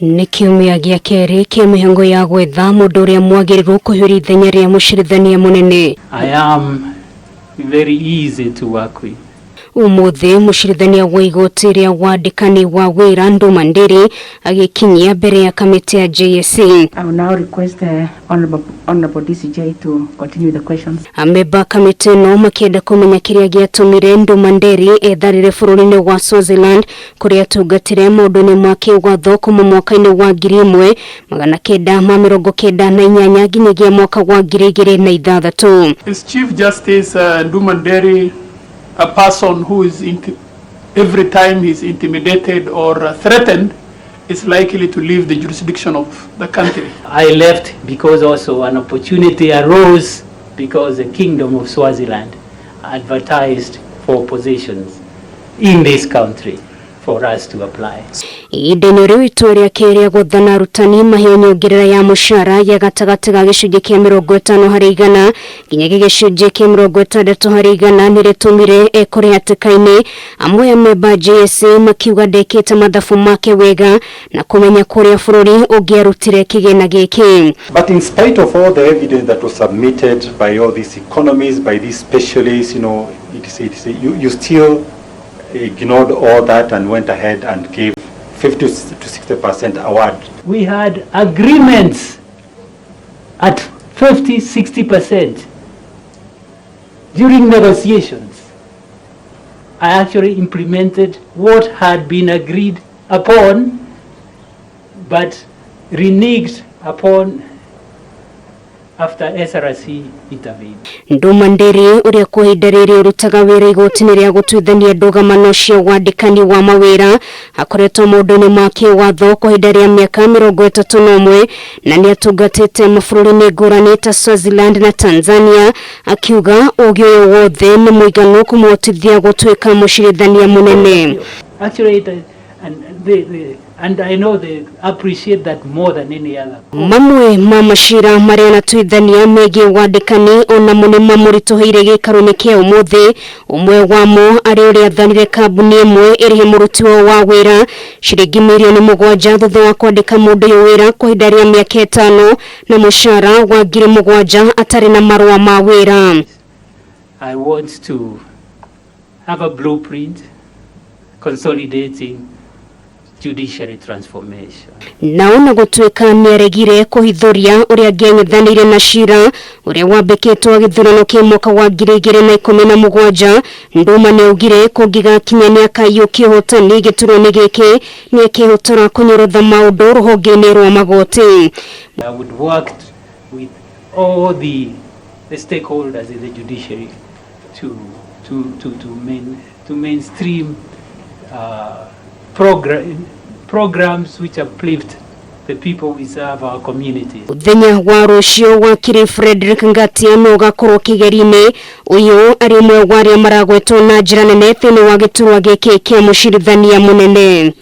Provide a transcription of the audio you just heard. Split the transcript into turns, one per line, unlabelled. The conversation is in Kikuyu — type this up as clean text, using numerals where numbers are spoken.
Nĩ kiumia gĩa kerĩ kĩa mĩhango ya gwetha mũndũ ũrĩa mwagĩrĩru kũhiũria ithenya rĩa mũcirithania mũnene.
I am very easy to work with.
Ũmũthĩ mũcirithania wa igoti rĩa wandĩkani wa wĩra Nduma Nderi agĩkinyia mbere ya kamĩtĩ ya JSC.
I will now request the Honorable DCJ to continue the questions.
Amemba kamĩtĩ ĩno makĩenda kũmenya kĩrĩa gĩatũmire Nduma Nderi etharĩre bũrũri-inĩ wa Swaziland kũrĩa atungatire maũndũ-inĩ ma kĩwatho kuma mwaka-inĩ wa 1998 nginyagia mwaka wa 2006.
Is Chief Justice Nduma Nderi a person who is every time he's intimidated or threatened is likely to leave the jurisdiction of the country?
I left because also an opportunity arose because the Kingdom of Swaziland advertised for positions in this country for us to apply.
Ihinda-inĩ rĩu itua rĩake rĩa gwathana arutani maheo nyongerera ya mũcara ya gatagatĩ ga gĩcunjĩ kĩa 50% nginyagia gĩcunjĩ kĩa 60% nĩ rĩtũmire ekore hatĩka-inĩ. Amwe a memba JSC makiuga ndekĩte mathabu make wega na kũmenya kũrĩa bũrũri ũngĩarutire kĩgĩna gĩkĩ.
But in spite of all the evidence that was submitted by all these economists, by these specialists, you still ignored all that and went ahead and gave 50 to 60% award.
We had agreements at 50-60% during negotiations. I actually implemented what had been agreed upon, but reneged upon after SRC intervened.
Nduma Nderi ũrĩa kwa ihinda rĩrĩ ũrutaga wĩra igoti-inĩ rĩa gũtuithania ndũgamano cia wandĩkani wa mawĩra akoretwo maũndũ-inĩ ma kĩwatho kwa ihinda rĩa mĩaka 31 na nĩ atungatĩte mabũrũri-inĩ ngũrani ta Swaziland na Tanzania, akiuga ũgĩ ũyũ wothe nĩ mũiganu kũmũhotithia gũtuĩka mũcirithania mũnene.
Actually, it, and, they, they, and I know they appreciate that more than any other.
Mamwe ma macira marĩa anatuithania megiĩ wandĩkani onamo nĩ mamũritũhĩire gĩikaro-inĩ kĩa ũmũthĩ. Ũmwe wamo arĩ ũrĩa athanire kambuni ĩmwe ĩrĩhe mũruti wao wa wĩra ciringi mirioni 7 thutha wa kwandĩka mũndũ ũyũ wĩra kwa ihinda rĩa mĩaka 5 na mũcara wa 7,000 atarĩ na marũa ma wĩra.
I want to have a blueprint consolidating judiciary transformation.
Na ona gũtuĩka nĩaregire kũhithũria ũrĩa angĩang'ethanĩire na cira ũrĩa wambĩkĩtwo gĩthurano kĩa mwaka wa 2017, Nduma nĩaugire kũngĩgakinya nĩakaiyũkia ũhotani gĩturwa-inĩ gĩkĩ nĩakĩhotora kũnyorotha maũndũ rũhonge-inĩ rwa magoti.
I would work with all the stakeholders in the judiciary to mainstream programs which uplift the people we serve, our communities.
Mũthenya wa rũciũ wakiri Frederick Ngatia no ũgakorwo kĩgeri-inĩ. Ũyũ arĩ ũmwe wa arĩa maragwetwo na njĩra nene thĩinĩ wa gĩturwa gĩkĩ kĩa mũcirithania mũnene.